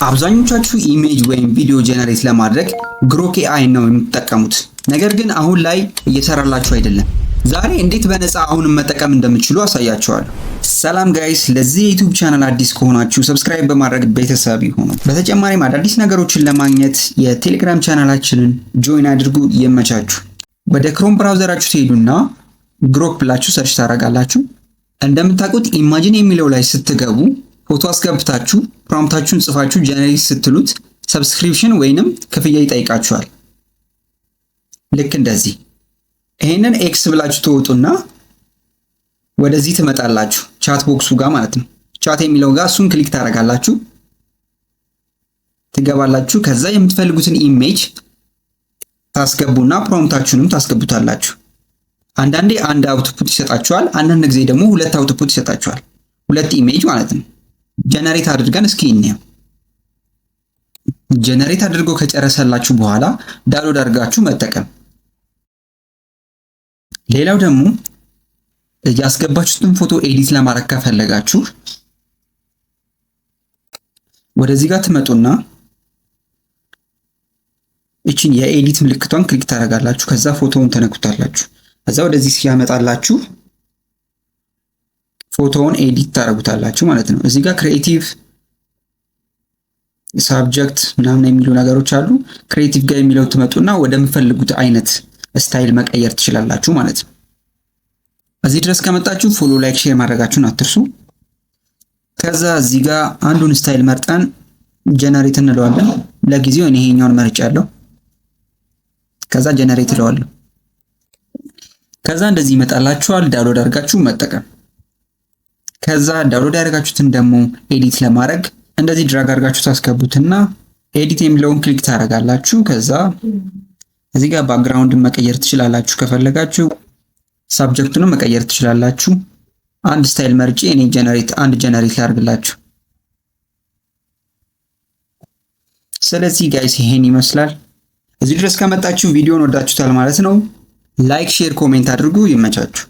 አብዛኞቻችሁ image ወይም ቪዲዮ generate ለማድረግ Grok AI ነው የምትጠቀሙት። ነገር ግን አሁን ላይ እየሰራላችሁ አይደለም። ዛሬ እንዴት በነፃ አሁንም መጠቀም እንደምትችሉ አሳያችኋለሁ። ሰላም guys፣ ለዚህ የ YouTube channel አዲስ ከሆናችሁ subscribe በማድረግ ቤተሰብ ይሁኑ። በተጨማሪም አዳዲስ ነገሮችን ለማግኘት የ Telegram channel ኣችንን join አድርጉ። ይመቻችሁ። ወደ Chrome browser ኣችሁ ትሄዱና Grok ብላችሁ search ታደርጋላችሁ። እንደምታውቁት imagine የሚለው ላይ ስትገቡ ፎቶ አስገብታችሁ prompt ኣችሁን ጽፋችሁ generate ስትሉት subscription ወይንም ክፍያ ይጠይቃችኋል። ልክ እንደዚህ ይሄንን X ብላችሁ ትወጡና ወደዚህ ትመጣላችሁ፣ chat box ኡ ጋር ማለት ነው። Chat የሚለው ጋር እሱን click ታደርጋላችሁ፣ ትገባላችሁ። ከዛ የምትፈልጉትን image ታስገቡና prompt ኣችሁንም ታስገቡታላችሁ። አንዳንዴ አንድ output ይሰጣችኋል፣ አንዳንድ ጊዜ ደግሞ ሁለት output ይሰጣችኋል። ሁለት image ማለት ነው። Generate አድርገን እስኪ እንየው። Generate አድርጎ ከጨረሰላችሁ በኋላ download አድርጋችሁ መጠቀም። ሌላው ደግሞ ያስገባችሁትን ፎቶ edit ለማድረግ ከፈለጋችሁ ወደዚህ ጋር ትመጡና እችን የ edit ምልክቷን click ታደርጋላችሁ። ከዛ ፎቶውን ትነኩታላችሁ። ከዛ ወደዚህ ሲያመጣላችሁ ፎቶውን edit ታደርጉታላችሁ ማለት ነው። እዚህ ጋር creative፣ subject ምናምን የሚሉ ነገሮች አሉ። Creative ጋር የሚለው ትመጡና ወደምትፈልጉት አይነት style መቀየር ትችላላችሁ ማለት ነው። እዚህ ድረስ ከመጣችሁ follow፣ like፣ share ማድረጋችሁን አትርሱ። ከዛ እዚህ ጋር አንዱን style መርጠን generate እንለዋለን። ለጊዜው እኔ ይሄኛውን መርጫለሁ። ከዛ generate እለዋለሁ። ከዛ እንደዚህ ይመጣላችኋል። Download አድርጋችሁ መጠቀም። ከዛ download ያደረጋችሁትን ደግሞ edit ለማድረግ እንደዚህ drag አድርጋችሁ ታስገቡትና edit የሚለውን click ታደርጋላችሁ። ከዛ እዚህ ጋር background ን መቀየር ትችላላችሁ ከፈለጋችሁ፣ subject ኡንም መቀየር ትችላላችሁ። አንድ style መርጬ እኔ generate አንድ generate ላድርግላችሁ። ስለዚህ guys ይሄን ይመስላል። እዚህ ድረስ ከመጣችሁ ቪዲዮን ወዳችሁታል ማለት ነው። Like፣ share፣ comment አድርጉ። ይመቻችሁ።